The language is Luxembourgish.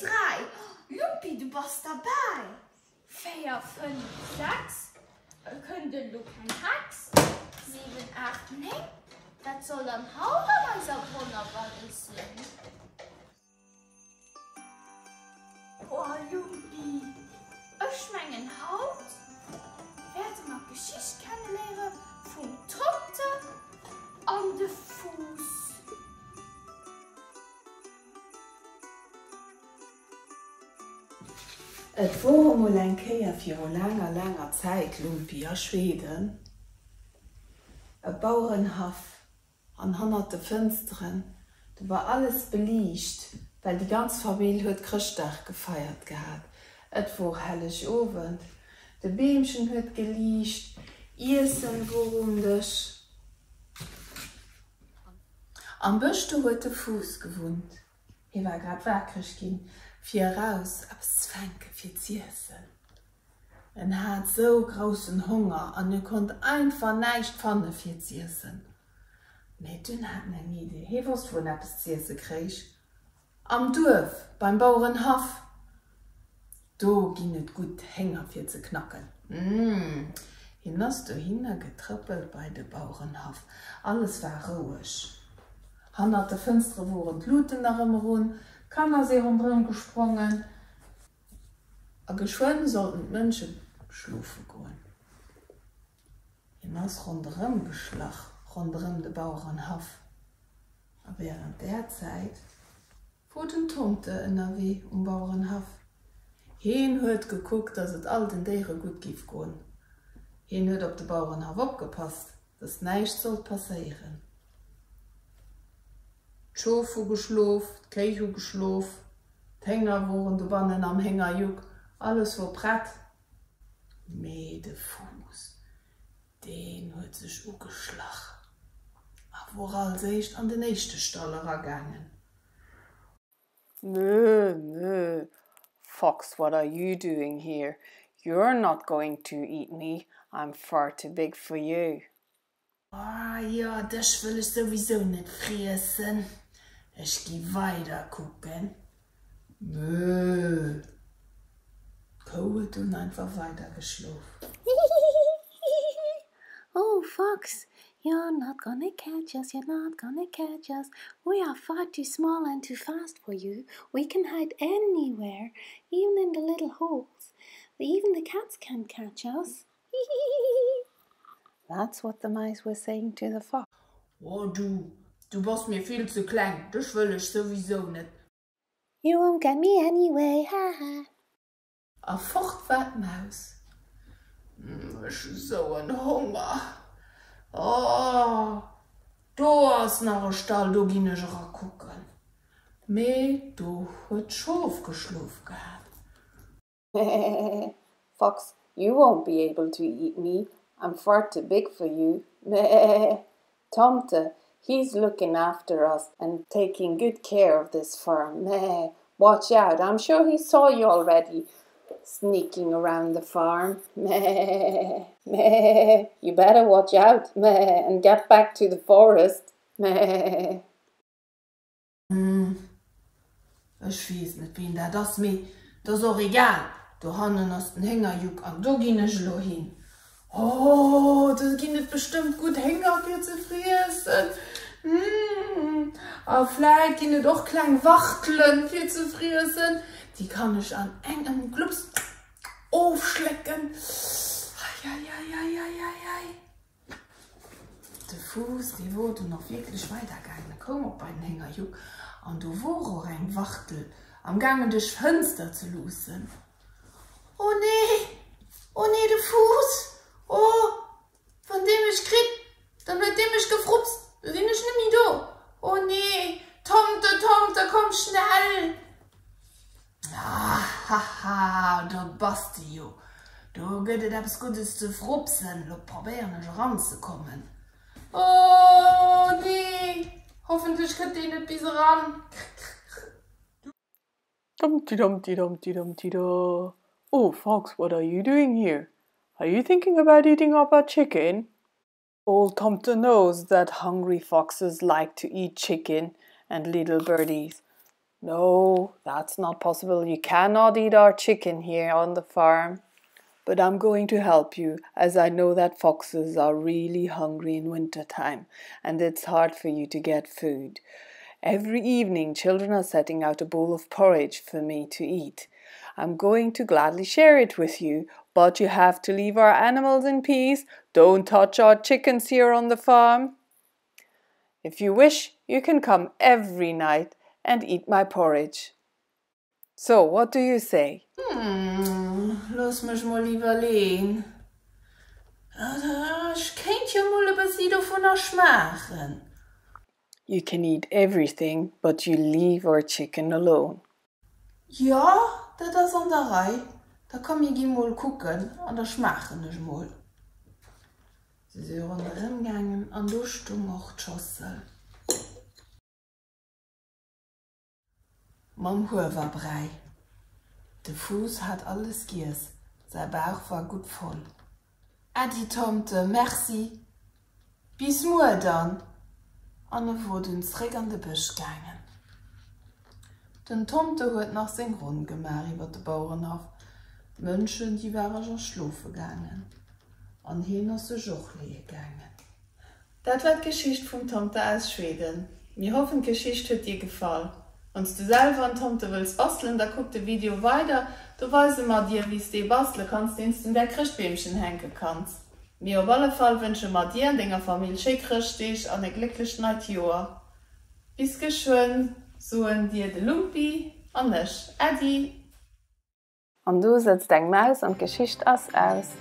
3, Lumpi, du bass derbäi. 4, 5, 6, et kënnt elo keng Hex. 7, 8, 9, wat soll dann haut an eiser Wonnerwallis sinn? Oh Lumpi, ech mengen haut wäerte mer d'Geschicht kenneléiere vum Tomte an de Fuuss. Et wor emol eng Kéier viru laanger, laanger Zäit, Lumpi, a Schweden e Bauerenhaff. An hannert de Fënsteren, do war alles beliicht, well déi ganz Famill huet Chrëschtdag gefeiert gehat. Et wor Helleg Owend, de Beemchen huet geliicht, Iessen wor um Dësch. Am Bësch, do huet de Fuuss gewunnt. Hie war grad waakreg ginn, fir eraus eppes ze fänke fir z'iessen. En hat sou groussen Honger an e konnt einfach näischt fanne fir z'iessen. Mee dunn hat en eng Idee, hie wosst wou en eppes z'iesse kréich, am Duerf beim Bauerenhaff. Do ginn et gutt Hénger fir ze knacken. Mmh, hien ass dohinner getrëppelt bei de Bauerenhaff. Alles war roueg. Hannert de Fënstere woren d'Luten nach ëmmer un, d'Kanner si ronderëm gesprongen. A geschwënn sollten d'Mënsche schlofe goen. Hien ass ronderëm geschlach, ronderëm de Bauerenhaff. A wärend där Zäit wor den Tomte ënnerwee um Bauerenhaff. Hien huet gekuckt, datt et all den Déiere gutt giff goen. Hien huet op de Bauerenhaff opgepasst, datt näischt sollt passéieren. D'Schof hu geschlof, d'Kéi hu geschlof, d'Hénger woren dobannen am Héngerjuck, alles wor prett. Mee de Fuuss, deen huet sech ugeschlach a wor als éischt an den éischte Stall eragaangen. Moo, moo, Fox, what are you doing here? You're not going to eat me, I'm far too big for you. Ah jo, dech wëll ech souwisou net friessen. Ech gi weider kucken. Möö. D'Kou huet dunn einfach weider geschlof. Hihihihihihi Oh fox, you're not gonna catch us, you're not gonna catch us. We are far too small and too fast for you. We can hide anywhere, even in the little holes. Even the cats can't catch us. Hihihihihi That's what the mice were saying to the fox. Oh du, du bass mir vill ze kleng, dech wëll ech souwisou net. You won't get me anyway, haha. A fort war d'Maus. Ech hu sou en Honger. Oh, do ass nach e Stall, do ginn ech erakucken. Mee do huet d'Schof geschlof gehat. Meh, fox, you won't be able to eat me, I'm far too big for you. Meh, Tomte, he's looking after us and taking good care of this farm. Meh, watch out, I'm sure he saw you already sneaking around the farm. Meh, meh, you better watch out, meh, and get back to the forest. Meh. Hm, ech weess net ween dat ass, mee 't ass och egal, dohannen ass den Héngerjuck an do ginn ech elo hin. Oh, do ginn et bestëmmt gutt Hénger fir ze friessen. Hm, a vläit ginn et och kleng Wachtelen fir ze friessen, déi kann ech an engem Glups ofschlécken. Eieieiei. De Fuuss, dee wor dunn och wierklech weidergaangen. E koum och bei den Héngerjuck an do wor och eng Wachtel amgaangen duerch d'Fënster ze luussen. O nee! O nee, de Fuuss! O, wann dee mech kritt, dann huet dee mech gefrupst, da sinn ech net méi do! O nee! Tomte, Tomte, komm schnell! Haha, do bass de jo. Do gëtt et eppes Guddes ze frupsen. Lo probéieren ech eranzekommen. Oh nee, hoffentlech kënnt deen net bis eran. Dumpty-dumpty-dumpty-dumpty-da. Oh fox, what are you doing here? Are you thinking about eating up our chicken? Old Tomte knows that hungry foxes like to eat chicken and little birdies. No, that's not possible. You cannot eat our chicken here on the farm. But I'm going to help you, as I know that foxes are really hungry in winter time and it's hard for you to get food. Every evening, children are setting out a bowl of porridge for me to eat. I'm going to gladly share it with you, but you have to leave our animals in peace. Don't touch our chickens here on the farm. If you wish, you can come every night and eat my porridge. So, what do you say? Hm, looss mech mol iwwerleen. Ech kéint jo mol e bëssi dovunner schmaachen. You can eat everything, but you leave our chicken alone. Jo, dat ass an der Rei. Da komm mir gi mol kucken an da schmaachen ech mol. Si si ronderëm gaangen an do stung och d'Schossel. Mam Huewerbräi. De Fuuss hat alles giess, säi Bauch war gutt voll. Äddi Tomte, merci! Bis muer dann! An e wor dunn zréck an de Bësch gaangen. Den Tomte huet nach seng Ronn gemaach iwwer de Bauerenhaff. D'Mënschen, déi ware scho schlofe gaangen. An hien ass sech och leeë gaangen. Dat war d'Geschicht vum Tomte aus Schweden. Mir hoffen d'Geschicht huet dir gefall. Wann s du selwer en Tomte wëlls bastelen, da kuck de Video weider, do weise mer dir wéi s de ee bastele kanns, deen s de un däi Chrëschtbeemchen hänke kanns. Mee op alle Fall wënsche mer dir an denger Famill schéi Chrëschtdeeg an e glécklecht neit Joer. Bis geschwënn soen dir de Lumpi an ech Äddi. An do sëtzt eng Maus an d'Geschicht ass aus.